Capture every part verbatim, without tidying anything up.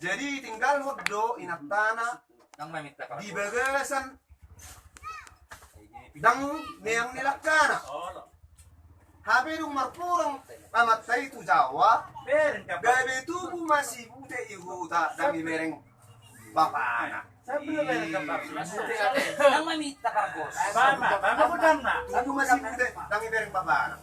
Jadi tinggalhon do inantana di bagasan dang meang ni langkana. Hape dung marpurang amanta i tu Jawa, gabe tubu ma si Bute i huta dang ibereng bapana. Tubu ma si Bute dang ibereng bapana.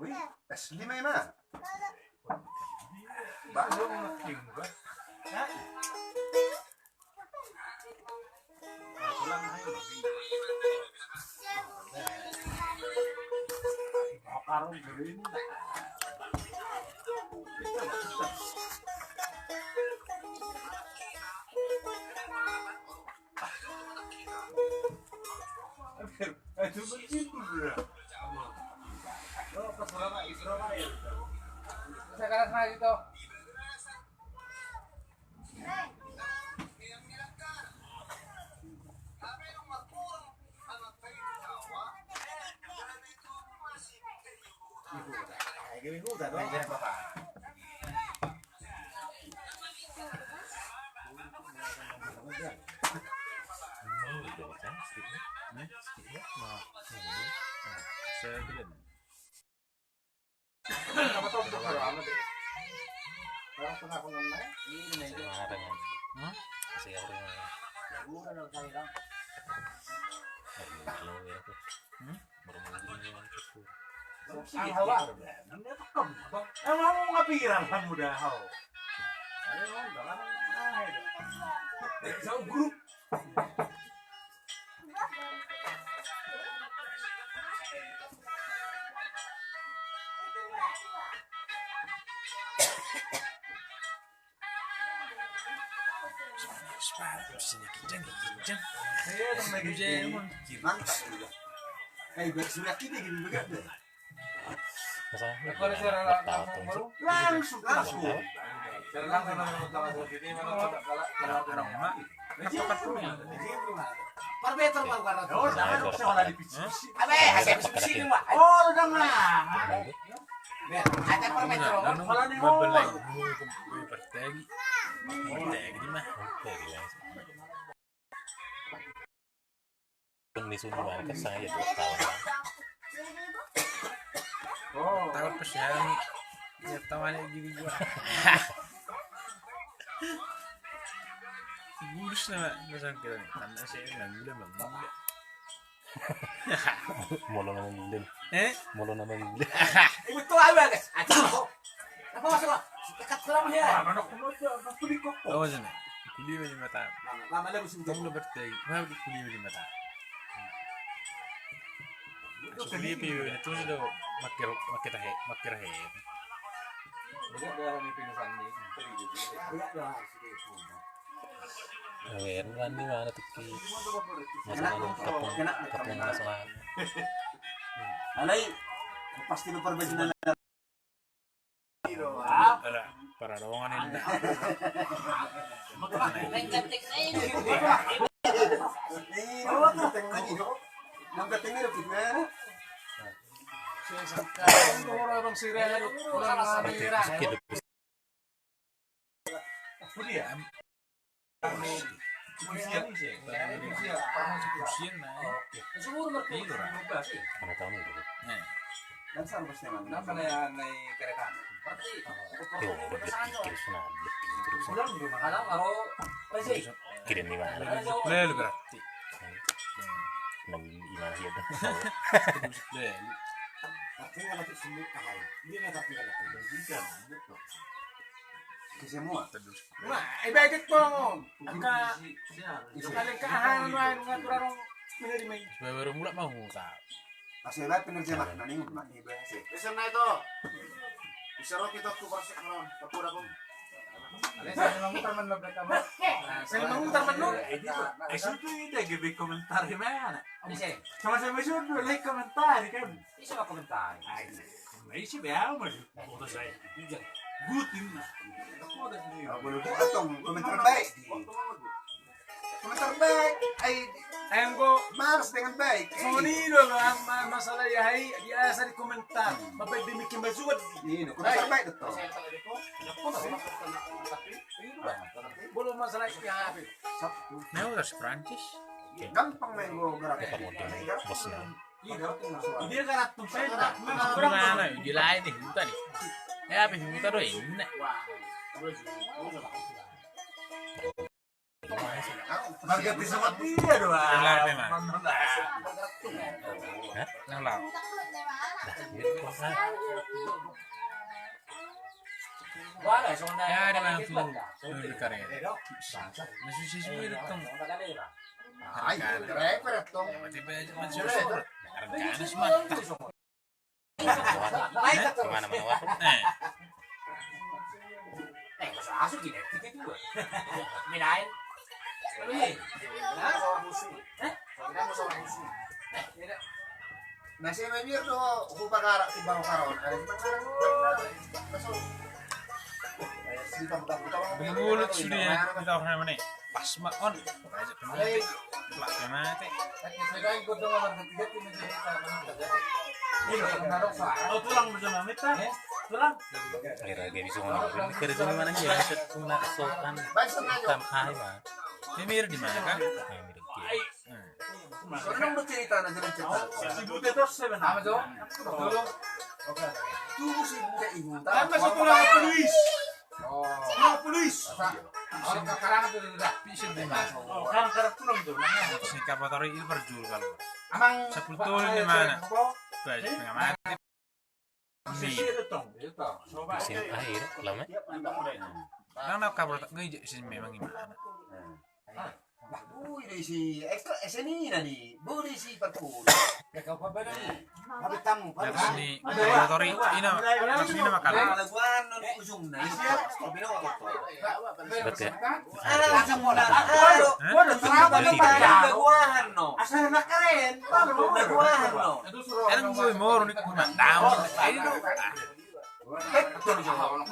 Wih, es lima ima. Baru. Emang mau ngapikiran kamu dah, hau? Ayo, dalam, ah, ayo. Satu grup. Mantap juga. Eh, biar sudah kita gini begadang. Langsung, langsung. Langsung, langsung. Par meter mau karena. Oh, jangan dong, sekolah di P C. Abe, asal P C ini, Pak. Oh, udah lah. Ada per metro. Kalau di mall. Pertagi. Pertagi di mana? Ni sudah kan saya dua tahun. Oh, tahun persiapan. Ya, tawane gini gua. Bulus nama, masang kira nih. Tanda saya nggak gula, Bang. Gula. Molo nama gila. Eh? Molo nama gila. Ibu tua, Bang. Aduh. Apa masalah? Dekat kolam ya. Mana kuno aja, aku di kok. Oh, sana. Kuli ma di mata. Lama, lama lagu sini. Kamu udah berarti. Mana di kuli ma di mata. Kuli pi, itu sudah makin, makin tahe, makin tahe. Bukan dalam ini pingsan nih. Bukan dalam sini. Awen, Randi mana tiki? Masalah kapung, kapung masalah. Alai, pasti lu perbaikin. Para, para dongan ini. Orang sirah, orang sirah. Kirim di mana? Lelu berarti. Nang di mana dia tuh? Lelu. Ke semua. Nah, ibarat ko. Angka. Sekali keahal, main ngatur orang. Baru mulak mau tak. Pas saya lihat penerjemah, nah, ini mah, ini bahasa. Bisa naik tuh. Bisa roti tuh, tuh, persik, non. Aku udah, Bung. Saya mau mutar, men, lo, belakang. Saya mau mutar, men, lo. Eh, itu, itu, itu, komentar gimana? Bisa. Sama-sama sudah, like, komentar, kan? Bisa, komentar. Nah, isi be au ma di foto saya. Gutin na. Komentar baik. Komentar baik. Ai, enggo males dengan baik. Songon i do, masalah ya, hai, biasa di komentar. Bapak demikian basuan. Ini komentar baik betul. Belum masalah ya, H P. Nah, udah Prancis. Gampang main gua gerak. Bos na. Dia kan atum pena. Gimana? Dia lain nih, buta nih. Ya, apa buta do ini. Marga di sama dia do. Benar memang. Hah? Nah, lah. Ya, ada langsung. Lebih keren. Masih siswa itu tuh. Ai, driver tong. Tiba-tiba aja masuk surut. Arganas mah. Kemana-mana warung. Eh. Minain. Hah? Hah? Na sai mabiar do hupagarak timbang paron. Ada timbang paron. Mulut sudah ya, kita orang mana? Pas ma on. Aja penate. Plak penate. Oh, tulang bersama mita. Tulang. Kira gini semua. Kira gini mana dia? Set puna sokan. Tam hai, Bang. Ini di mana kan? Nah, ini di. Soalnya udah cerita, nah, jalan cerita. Si Bute terus sebenarnya. Apa tuh? Tolong. Tunggu si Bute ibu. Apa satu lagi, please? Oh. Apa, please? Orang kakarangan tuh udah. Bisa deh, Mas. Oh, sekarang, sekarang pulang tuh. Terus ni kapal taruh ini perjul kalau. Amang. Sepuluh tahun di mana? Baik, pengamat. Sisi itu, Tong. Itu, Tong. Coba. Sini air, lama. Nang nak kabur tak ngai sini memang gimana? Bah, bui do isi extra, eh, seni na di, bui do isi parpulu. Ya, kau apa badan ni? Habis tamu, habis. Ni, laboratori, ina, maksudnya makan. Laguan non ujung na, isi, kopi no kotor. Betul. Ah, langsung mau dah. Hah? Laguan no. Asal nak keren, laguan no. Erang gue mau ni kurang daun. Ini do.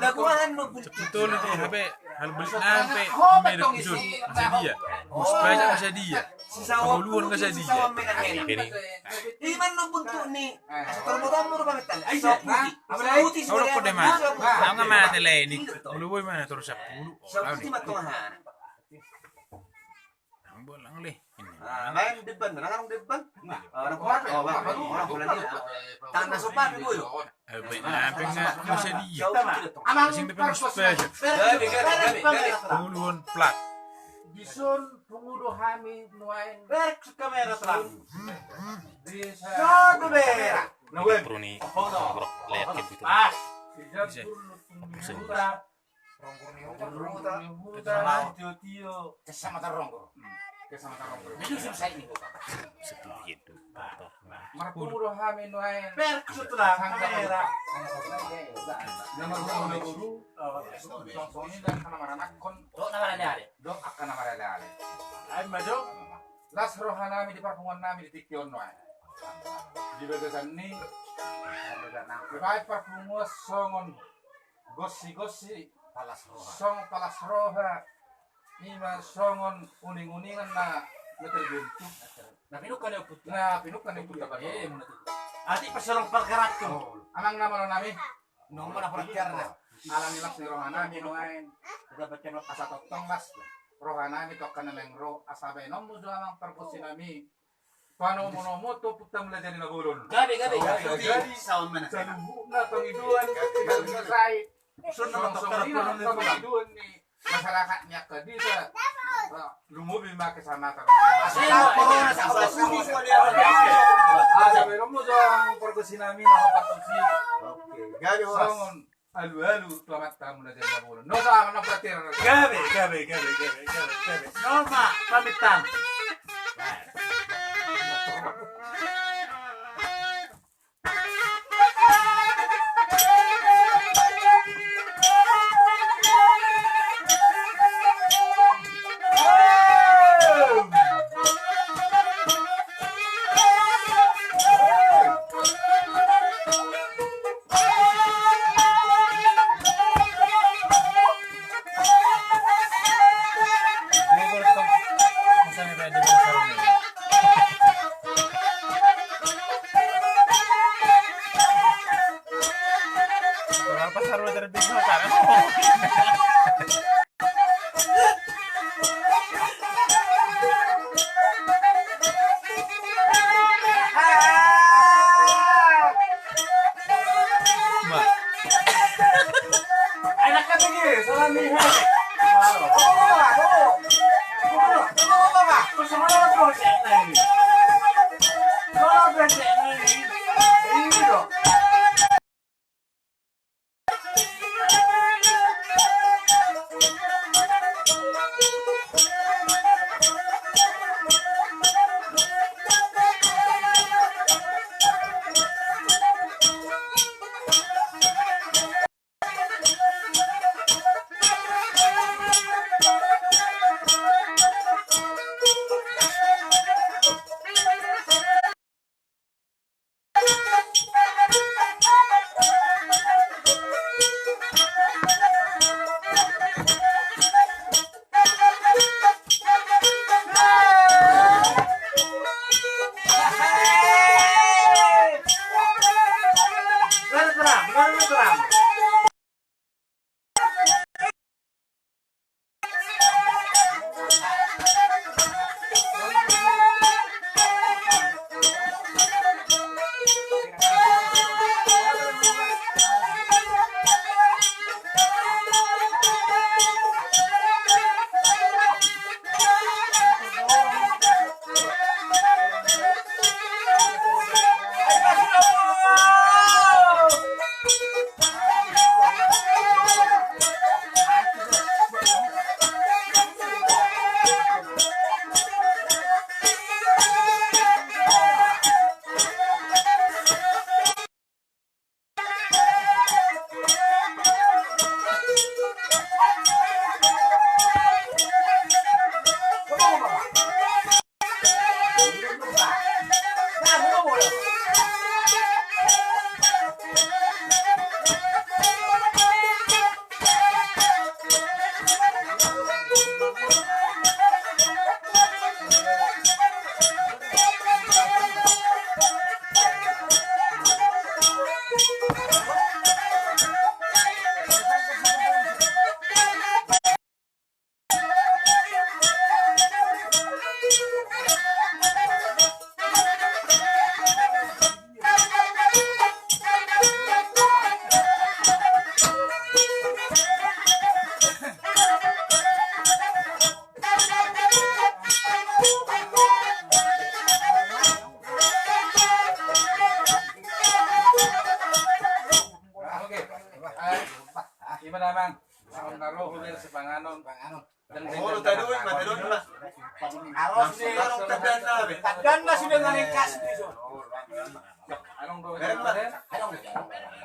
Laguan no buntu. Betul itu, hape, hal beli nampe, merek jun, masa dia. Bus banyak masa dia. Penguluan masa dia. Iman no buntu ni. Asa termotan muru banget. Ayo, putih. Apa lagi? Orang kode mana? Nama mati lah ini. Mulu boy mana terus sepuluh. Sepuluh mati mana? Nang bolang leh. Ah, main depan, nang depan. Nah, orang kuat, oh, bang, orang kuat ni. Tangan sopan dulu. Eh, baik, nah, pengen nggak bisa dia. Amang, sing depan harus spesial. Gabe, gabe, gabe, gabe. Penguluan plat. Dison pungu do hami nuaeng. Ber kamera terang. Bisa. Satu kamera. Nah, gue. Perlu nih. Foto. Lihat gitu. Pas. Bisa. Bisa. Ronggur ni huta. Ronggur ni huta. Tio, tio. Kecamatan Ronggur. Kecamatan Ronggur. Jadi susah ini huta. Sepi gitu. Marpungu do hami nuaeng. Per, sudah kamera. Nomor dua puluh. Tong songon i, dan kana maranakhon. Dok na maraleale. Dok angka na maraleale. Ai ma jo. Las roha nami di parpunguan nami di tingki on nuaeng. Di bagasan ni. Di baen parpunguan songon Gosi-gosi. Palas roha. Songon palas roha. Ima songon uning-uningan na, na terbentuk. Na pinungka ni ompunta. Na pinungka ni ompunta. Eh, muna tu. Atik pasorong parkaratku. Oh, amang na malo nami. Nunga na parkiarna. Alani las ni roha nami nuaeng. Udah baca asa tongtong las roha nami tu angka na naeng ro, asa baenonmu jo amang pargonsi nami. Panomo-nomo tu ompunta Mulajadi Nabolon. Gabe, gabe. Jadi, saluhutna tongidoan, tongidoan ni masyarakat ni angka dita. Lumobi ma kecamatan. Asa baenonmu jo pargonsi nami na hapatusi. Oke, gabe horas. Songon alu-alu tu amanta Mulajadi Nabolon. No, sama na patir. Gabe, gabe, gabe, gabe, gabe, gabe. No ma, pamitan. Oke. Ima damang. Songon na ro huber sipanganon. Panganon. Molo tadui ma, tadui ma. Aros ni. Tandaan na be. Tandaan na sudah ngalengkas di so. Adong do. Bereng ma. Adong do.